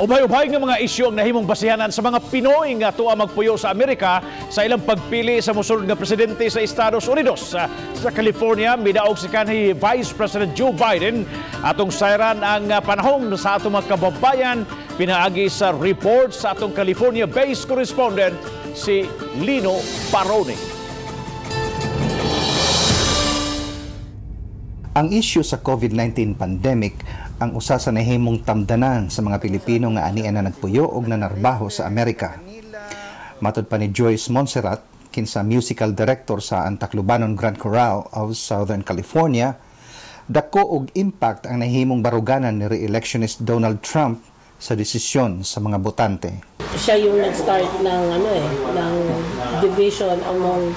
Ubhay-ubhay nga mga isyu ang nahimong basihanan sa mga Pinoy nga tuwa magpuyo sa Amerika sa ilang pagpili sa mosunod nga presidente sa Estados Unidos. Sa California, midaog si kanhi Vice President Joe Biden. Atong sayran ang panahon sa atong mga kababayan pinaagi sa report sa atong California-based correspondent, si Lino Parone. Ang issue sa COVID-19 pandemic ang usa sa nahimong tamdanan sa mga Pilipino nga ania na nagpuyo og nanarbaho sa Amerika. Matod pa ni Joyce Monserrat, kinsa musical director sa Antaclobanon Grand Chorale of Southern California, dako og impact ang nahimong baruganan ni re-electionist Donald Trump sa desisyon sa mga botante. Siya yung nag-start ng ano eh, ng division among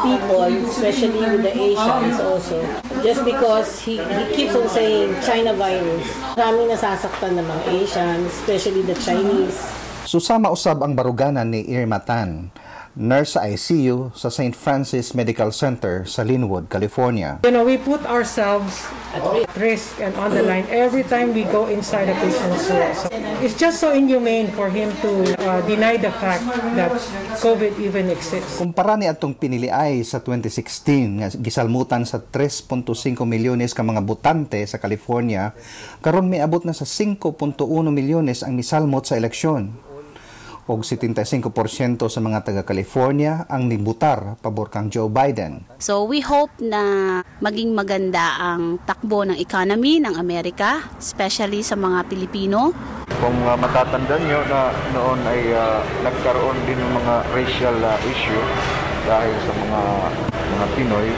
people, especially with the Asians also. Just because he keeps on saying China virus. Maraming nasasaktan ng mga Asians, especially the Chinese. Susama usab ang baruganan ni Irma Tan, nurse sa ICU sa St. Francis Medical Center sa Lynwood, California. We put ourselves at risk and on the line every time we go inside a patient's room. So it's just so inhumane for him to deny the fact that COVID even exists. Kumpara ni atong piniliay sa 2016 nga gisalmutan sa 3.5 milyones ka mga botante sa California, karon miabot na sa 5.1 milyones ang misalmot sa eleksyon. Og 75% sa mga taga-California ang nibutar pabor kang Joe Biden. So we hope na maging maganda ang takbo ng economy ng Amerika, especially sa mga Pilipino. Kung matatandaan nyo na noon ay nagkaroon din ng mga racial issue dahil sa mga Pinoy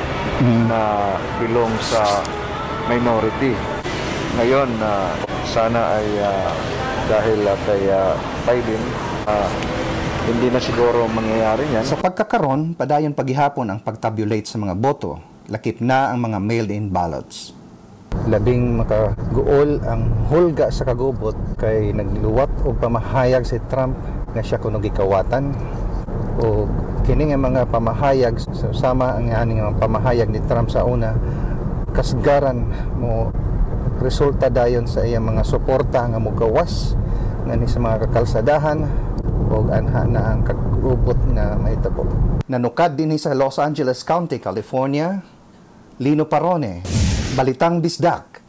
na belong sa minority. Ngayon, sana ay dahil kay Biden, hindi na siguro mangyayari yan. Sa pagkakaron, padayon paghihapon ang pagtabulate sa mga boto. Lakip na ang mga mailed-in ballots. Labing makaguol ang hulga sa kagubot kay nagluwat og pamahayag si Trump nga siya kuno gikawatan. O kini nga mga pamahayag, sama ang aning mga pamahayag ni Trump sa una, kasgaran mo resulta dayon sa iyang mga suporta nga mogawas nga ni sa mga kakalsadahan og anha na ang kagubot nga mahitabo. Nanukad dinhi sa Los Angeles County, California, Lino Parone, Balitang Bisdak.